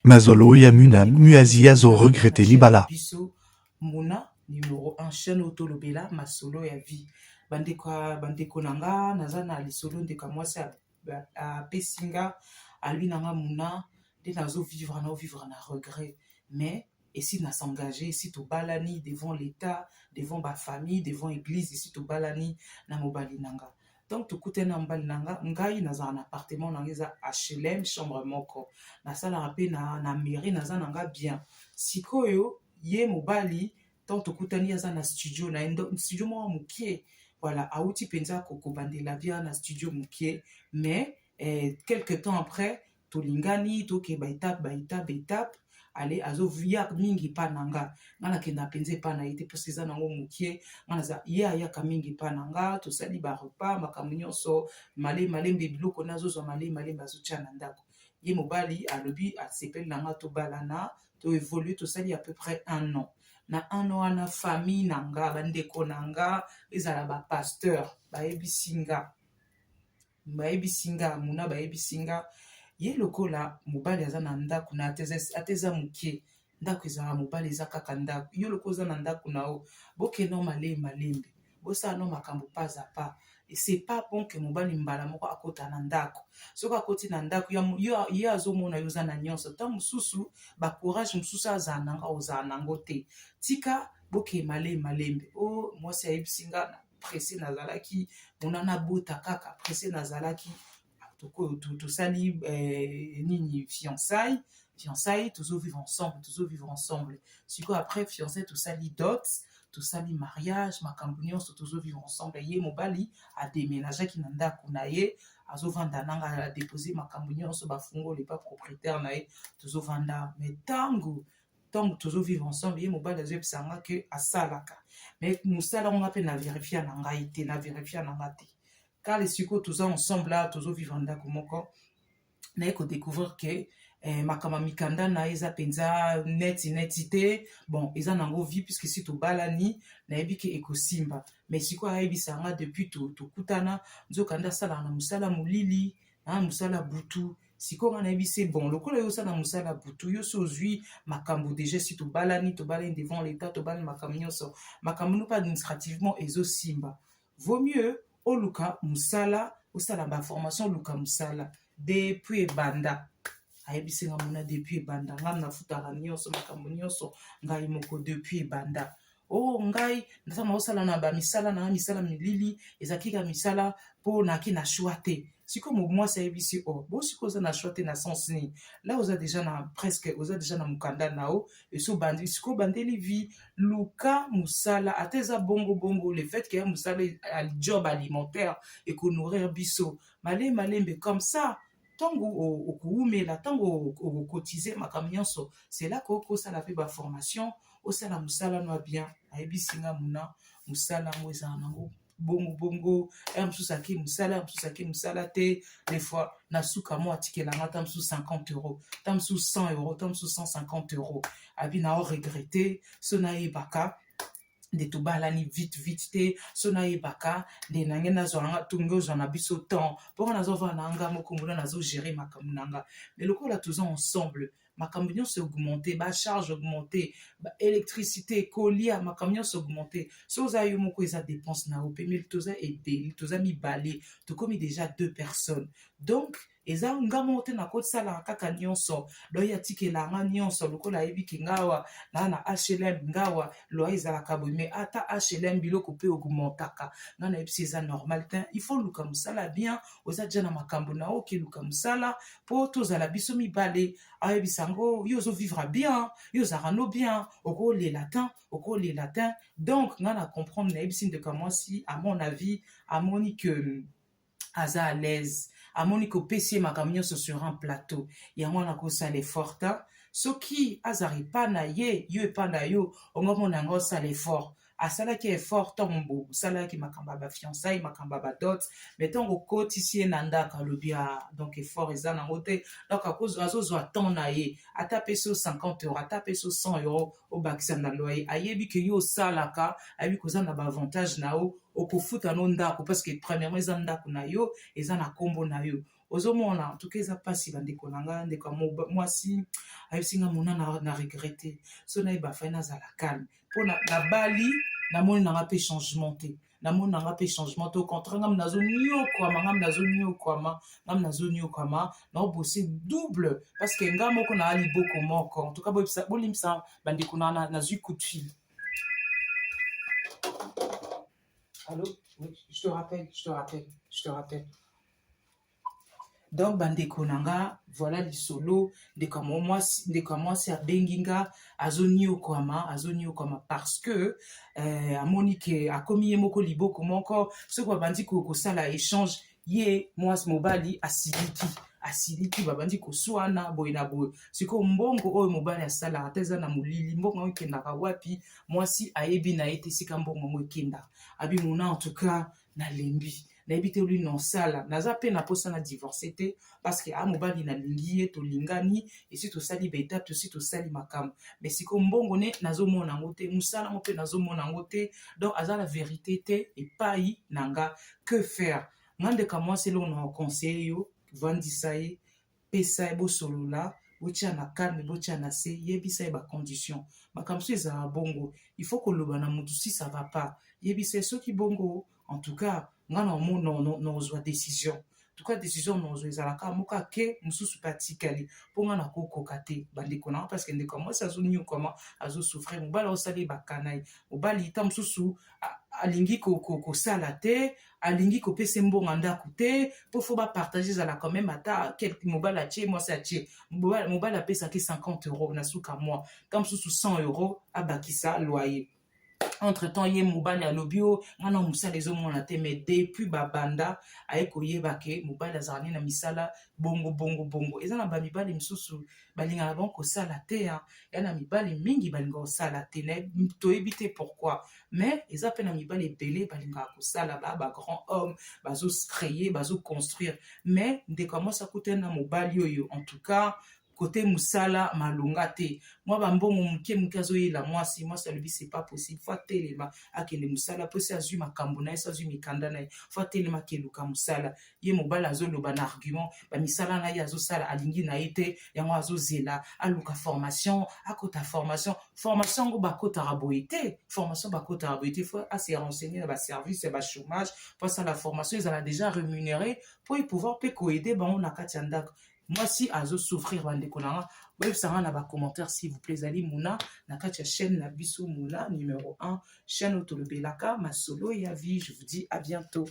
Masolo ya Muna Muazi azo regretter Na chaîne na libala. Biso Muna numéro 1, chaîne oyo tolobela masolo ya vie. Bandeko, bandeko na nga, naza na lisolo. Ndeko ya mwasi apesi nga, alobi na nga: "Muna, nde nazovivre, naovivre na regret, mais esi na s'engage, esi tobalani devant l'État, devant bafamille, devant église, esi tobalani na mobali na nga." Donc tokutani na mobali na nga. Ngai nazala na appartement na nga, eza HLM, chambre moko. Nasalaka mpe na mairie, naza na nga bien. Sikoyo ye mobali, ntango tokutani, aza na studio na ye, studio moko mokie. Voilà, awuti mpenza kobandela bien na studio mokie, mais quelque temps après tolingani, tokeba étape ba étape étape. Ale azoya mingi epa na nga. Nga nakenda mpenza epa na ye te parce eza nango mokie. Nga naza, ye ayaka mingi epa na nga, tosali barepas, makambo nyonso malembe malembe. Biloko nde azozwa malembe malembe, azotia na ndako. Ye mobali alobi asepeli na nga, tobalana, toévolue, tosali à peu près un an. Na un an wana, famille na nga, bandeko na nga, ezala bapasteur, bayebisi nga, bayebisi nga: "Muna, bayebisi nga, ye lokola mobali aza na ndako na ata eza moke, ndako ezalaka mobali, eza kaka ndako. Yo lokola oza na ndako na yo, bokende malembe malembe, bosala no makambo pas à pas. C'est pas bon ke mobali mbala moko akota na ndako. Soki akoti na ndako, ye azomona yo oza na nyonso, ntango mosusu bacourage mosusu azala nanga, ozala nango te. Tika bokee malembe malembe." O mwasi ayebisi nga: "Pressé nazalaki, mona, nabota kaka, pressé nazalaki." Tosali nini, fiançaille, fiançaille, tozovivre ensemble, tozovivre ensemble. Sikoyo après fiançaille, tosali dot, tosali mariage, makambo nyonso, tozovivre ensemble. Ye mobali adéménageaki na ndako na ye, azovanda nanga, adépose makambo nyonso, bafungoli pa propriétaire na ye, tozovanda. Mais ntango tozovivre ensemble, ye mobali azoyebisa nga ke asalaka, mais mosala ngo nga mpe na vérifia na ngai te, na vérifia na nga te. Kala sikoyo toza ensemble a, tozovivre ndako moko, naye kodécouvrir ke makambo ya mikanda na ye eza mpenza neti neti te. Bon, eza nango vie, puisque si tobalani, nayebi ke ekosimba. Mais sikoyo ayebisa nga, depuis tokutana, nzokande asalaka na mosala molili, na mosala butu. Sikoyo nga nayebi se: "Bon, lokola yo osala mosala butu, yo so ozwi makambo déjà, si tobalani, tobalani devant l'État, tobalani, makambo nyonso, makambo no mpe administrativement ezosimba, vaut mieux oluka mosala, osala baformation, oluka mosala." Depuis ebanda, ayebisi nga: "Mona, depuis ebanda, ngai nafutaka nyonso, makambo nyonso ngai moko. Depuis ebanda o oh, ngai ntango naosala na bamisala na nga, misala milili, ezalaki kaka misala mpo naki na choix te." Sikoyo mwasi ayebisi: "O oh, bo sikoyo oza na choix te na sens nini? La oza déjà na presque, oza déjà na mokanda na yo, esi obandi, sikoyo obandeli vie, luka mosala ata eza bongo bongo. Le fait ke ya mosala, job alimentaire, ekonourrir biso malembe malembe, comme ça ntango okowumela, ntango okokotize makambo nyonso, c'est là kokosala mpe baformation, osala mosala no bien." Ayebisi nga: "Muna, mosala yango ezala nango bongo bongo, ya mosusu ake mosala, ya mosusu ake mosala te. Des fois na suka mo atikelanga ata mosusu 50 euro, ta mosusu 100 euro, ta mosusu 150 euro." Abi na oregretter: "So nayebaka nde tobalani vite vite te, so nayebaka nde nange nazwanga, tonge ozwa na biso temps, mponga nazovanda na nga moko, ngona nazogérer makambo na nga. Mais lokola toza ensemble, makambo nyonso augmente, bacharge augmente, baélectricité, kolia, makambo nyonso augmente. So oza yo moko, eza dépense na yo mpe, mais toza ebele, toza mibale, tokomi déjà deux personnes, donc eza nga moko te nakosalaka kaka nyonso. Donc ye atikelanga nyonso, lokola ayebi ke ngawa naa na HLM, ngawa loyer ezalaka boye, mais ata HLM, biloko mpe augmentaka. Nga nayebisi: 'Eza normal te, il faut luka mosala bien. Oza dia na makambo na yo, okeluka mosala mpo tozala biso mibale." Ayebisa yango: "Yo ozovivre bien, yo ozalaka no bien, okolela te, okolela te." Donc nga na comprendre, nayebisi ndeko ya mwasi, à mon avis, amoni que aza à l'aise, amoni kopesi ye makambo nyonso sur un plateau. Yango wana kosala effort te. Soki azala epa na ye, yo epa na yo, ongomona yango osala effort. Asalaki effort ntango bosalaki makambo ya bafiançailles, makambo ya badot, mais ntango okotisi ye na ndako, alobi: "A, donc effort eza nango te." Donc azozwa temps na ye, ata apesi yo 50 euro, ata apesi yo 100 euro, obakisa na loyer. Ayebi ke yo osalaka, ayebi koza na baavantage na yo, okofuta no ndako, parce que premièrement eza ndako na yo, eza na nkombo na yo. Ozomona, en tout cas eza mpasi, bandeko na nga. Ndeko ya mwasi ayebisi nga: "Mona, na regretter so nayeba fai nazala calme mpo nabali, namoni nanga mpe changement te, namoni nanga mpe changement te. Au contraire, ngam nazoniokwama, ngam nazoniokwama, ngam nazoniokwama, naobose double parce que nga moko naa liboko moko." En tout cas, bolimbisa, bandeko na, nazwi coup de fil. Allo? Oui, je te rappelle, je te rappelle, je te rappelle. Donc bandeko na nga, voilà lisolo. Ndeko ya mwasi abengi nga, azoniokwama, azoniokwama parce que amoni ke akomi ye moko liboko moko. Soki babandi kosala échange, ye mwasi, mobali asiliki, asiliki, babandi koswana boye na boye. Sikoyo mbongo oyo mobali asalaka, ata eza na molili, mbongo yango ekendaka wapi? Mwasi ayebi na ye te esika mbongo yango ekendaka. Abi: "Mona, en tout cas nalembi, nayebi te olini osala. Naza mpe na mposa na divorce te parce que a mobali nalingi ye, tolingani, esi tosali baétape, tosi tosali makambo, mais sikoyo mbongo ne nazomona yango te, mosala yango mpe nazomona yango te. Donc aza la vérité te epai na nga. Que faire?" Nga, ndeka mwasi, eloko na conseiller yo: vandisa ye, pesa ye, bosolola, botia na calme, botia na se, yebisa ye bacondition. Makambo so ezala bongo, il faut koloba na motu. Si ça va pas, yebisa ye. Soki bongo, en tout cas nga na ozwa décision, en tout cas décision na ozwa ezalaka moko ake, mosusu mpe atikali, mpo nga nakokoka te, bandeko nanga, parce que ndeko ya mwasi azoniokwama, azosouffrir. Mobali aosala ye bakana ye, mobali ta mosusu alingi kosala te, alingi kopesa mbongo ndako te, mpo faut bapartage. Ezala quand même ata mobali atie, mwasi atie. Mobali apesaki 50 € na suka mwa, ta mosusu 100 € abakisa loyer. Entre temps, ye mobali alobi: "O nga na mosala ezomona te." Mais depuis babanda, aye koyeba ke mobali azala nde na misala bongo bongo bongo. Eza na bamibali mosusu balingaka bango kosala te. Ya na mibali mingi balingaka kosala te, toyebi te pourquoi, mais eza mpe na mibali ebele balingaka kosala, ba bagrand homme, bazocréer, bazoconstruire. Mais ndeko ya mwasi akutani na mobali oyo, en tout cas kote mosala malonga te, mwa bambongo moke moke azoyela mwasi. Mwasi alobi: "C'est pas possible, faut atelema akende mosala, mpo esi azwi makambo na ye, esi azwi mikanda na ye, faut atelema akeluka mosala." Ye mobali azoloba na argument bamisala na ye azosala, alingi na ye te yango, azozela aluka formation, akota formation. Formation yango bakotaka boye te, formation bakotaka boye te. Faut ase renseigner na baservice ya bachômage mpo asala formation, ezala déjà rémunéré mpo epouvoir mpe koaider bango na kati ya ndako. Mwasi azosouffrir. Bandeko na nga, boyebisanga na bacommentaire, s'il vous plaît. Ezali Muna na kati ya chaîne na biso, Muna numéro 1, chaîne oyo tolobelaka masolo ya vie. Je vous dis à bientôt.